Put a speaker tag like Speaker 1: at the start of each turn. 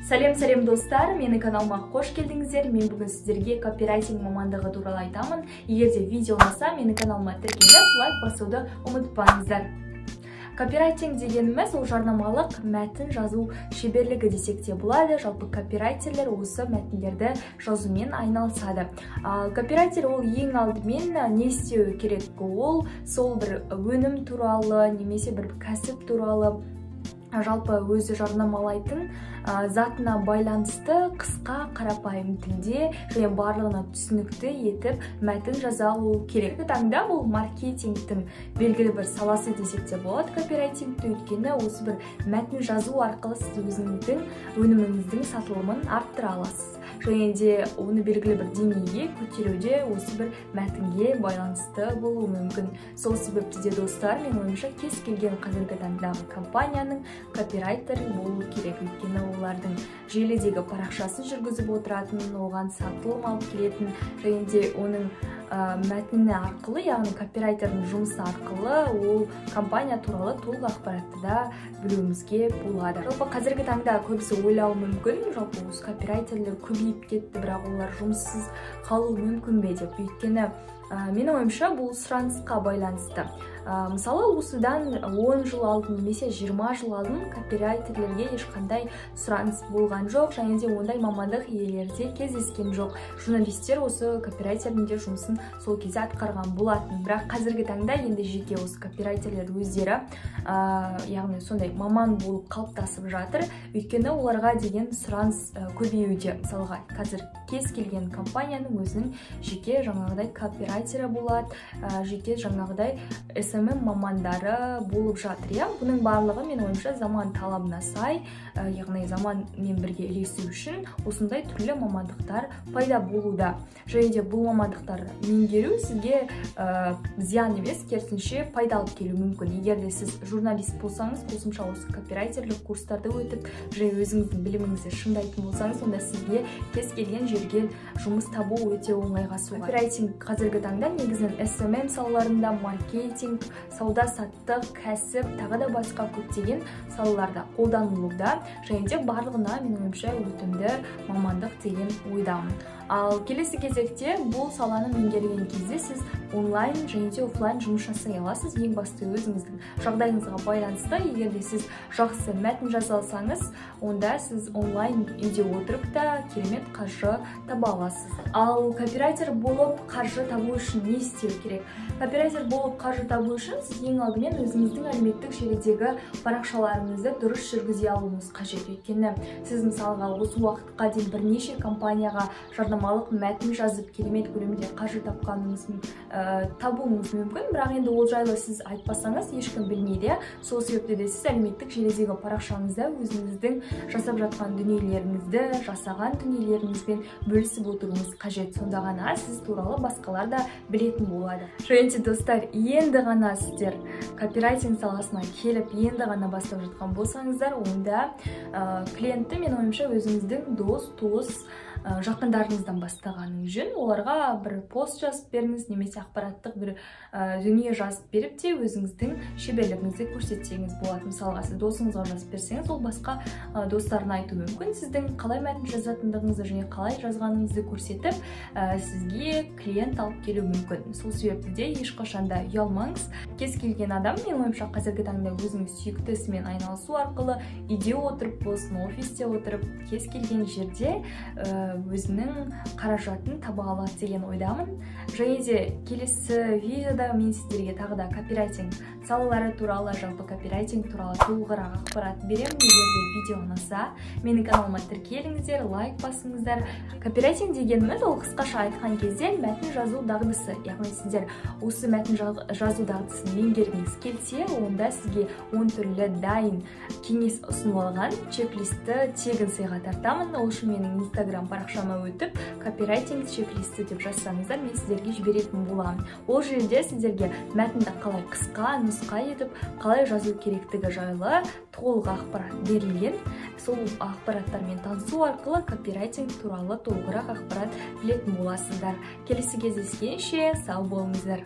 Speaker 1: Сәлем, сәлем достар, менің каналыма қош келдіңіздер. Мен бүгін сіздерге копирайтинг мамандығы туралы айтамын. Егер де видео ұнаса, менің каналыма тіркеліп, лайк басуды ұмытпаңыздар. Копирайтинг дегеніміз ол жарнамалық мәтін жазу шеберлігі десек те болады. Жалпы копирайтерлер осы мәтіндерді жазумен айналысады. Ал копирайтер ол ең алдымен не істеуі керек? Ол сол бір өнім туралы немесе бір кәсіп туралы, жалпы өзі жарнамалайтын затына байланысты қысқа, қарапайым тілде және барлығына түсінікті етіп мәтін жаза алу керек. Таңда бұл маркетингтің белгілі бір саласы десек те болады копирайтингті, өйткені осы бір мәтін жазу арқылы сіз өзіңіздің өніміңіздің сатылымын арттыра аласыз. Және де оны белгілі бір деңгейге көтеруде осы бір мәтінге байланысты болуы мүмкін. Сол себепті де достар, менің ойымша, кез келген қазіргі таңдағы компанияның копирайтер болу керек, өйткені олардың желідегі парақшасын жүргізіп отыратын, оған сатылым алып келетін және де оның мәтіні арқылы, яғни копирайтердің жұмысы арқылы ол компания туралы толық ақпаратты да білуімізге болады. Жалпы қазіргі таңда көбісі ойлауы мүмкін, жалпы осы копирайтерлер көбейіп кетті, бірақ олар жұмыссыз қалуы мүмкін бе деп. Өйткені менің ойымша, бұл сұранысқа байланысты. Мысалы, осыдан 10 жыл алдын немесе 20 жыл алдын копирайтерлерге ешқандай сұраныс болған жоқ, және де ондай мамандық иелері де кездескен жоқ. Журналистер осы копирайтердің де жұмысын сол кезде атқарған болатын. Бірақ қазіргі таңда енді жеке осы копирайтерлер өздері, яғни сондай маман болып қалыптасып жатыр, өйткені оларға деген сұраныс көбеюде. Мысалға, қазір кез келген компанияның өзінің жеке жаңағыдай копирайтері болады, жеке жаңағыдай SMM мамандары болып жатыр. Иә, бұның барлығы менің ойымша заман талабына сай, яғни заманмен бірге ілесу үшін осындай түрлі мамандықтар пайда болуда. Және де бұл мамандықтарды меңгеру сізге зиян емес, керісінше пайда алып келуі мүмкін. Егер де сіз журналист болсаңыз, қосымша осы копирайтерлік курстарды өтіп, және өзіңіздің біліміңізді шыңдайтын болсаңыз, онда сізге кез келген жерге жұмыс табу өте оңайға соғады. Копирайтинг қазіргі таңда негізінен SMM салаларында, маркетинг, сауда саттық, кәсіп, тағы да басқа көптеген салаларда қолданылуда, және де барлығына менің ойымша өтімді мамандық деген ойдамын. Ал келесі кезекте бұл саланы меңгерген кезде сіз онлайн және де офлайн жұмыс жасай аласыз. Ең басты өзіңіздің жағдайыңызға байланысты. Егер де сіз жақсы мәтін жаза алсаңыз, онда сіз онлайн үйде отырып та керемет қаржы таба аласыз. Ал копирайтер болып қаржы табу үшін не істеу керек? Копирайтер болып қаржы табу үшін сіз ең алдымен өзіңіздің әлеуметтік желідегі парақшаларыңызды дұрыс жүргізе алуыңыз қажет. Өйткені сіз мысалға осы уақытқа дейін бірнеше компанияға жарнамалық мәтін жазып керемет көлемде қаржы табуыңыз мүмкін, бірақ енді ол жайлы сіз айтпасаңыз ешкім білмейді. Сол себепті де сіз әлеуметтік желідегі парақшаңызда өзіңіздің жасап жатқан дүниелеріңізді, жасаған дүниелеріңізбен бөлісіп отыруыңыз қажет. Сонда ғана сіз туралы басқалар да білетін болады. Және де достар, енді ғана сіздер копирайтинг саласына келіп, енді ғана бастап жатқан болсаңыздар, онда клиентті менің ойымша өзіңіздің дос, туыс, жақындарыңыздан бастағаныңыз жөн. Оларға бір пост жазып беріңіз немесе ақпараттық бір дүние жазып беріп те өзіңіздің шеберлігіңізді көрсетсеңіз болады. Мысалға, сіз досыңызға жазып берсеңіз, ол басқа достарына айтуы мүмкін. Сіздің қалай мәтін жазатындығыңызды және қалай жазғаныңызды көрсетіп, сізге клиент алып келуі мүмкін. Сол себепті де ешқашан да ұялмаңыз. Кез келген адам, менің ойымша, қазіргі таңда өзінің сүйікті ісімен айналысу арқылы үйде отырып болсын, офисте отырып, кез келген жерде өзінің қаражатын таба алады деген ойдамын. Және де келесі видеода мен сіздерге тағы да копирайтинг салалары туралы, жалпы копирайтинг туралы толығырақ ақпарат беремін. Егер де видео ұнаса, менің каналыма тіркеліңіздер, лайк басыңыздар. Копирайтинг дегеніміз ол қысқаша айтқан кезде мәтін жазу дағдысы. Яғни сіздер осы мәтін жазу дағдысын меңгергіңіз келсе, онда сізге 10 түрлі дайын кеңес ұсынылған чек-листті тегін сыйға тартамын. Ол үшін менің Инстаграм парақшама өтіп, копирайтинг чек-листі деп жазсаңыздар, мен сіздерге жіберетін боламын. Ол жерде сіздерге мәтінді қалай қысқа, нұсқа етіп, қалай жазу керектігі жайлы толық ақпарат берілген. Сол ақпараттармен танысу арқылы копирайтинг туралы толығырақ ақпарат білетін боласыздар. Келесі кездескенше сау болыңыздар.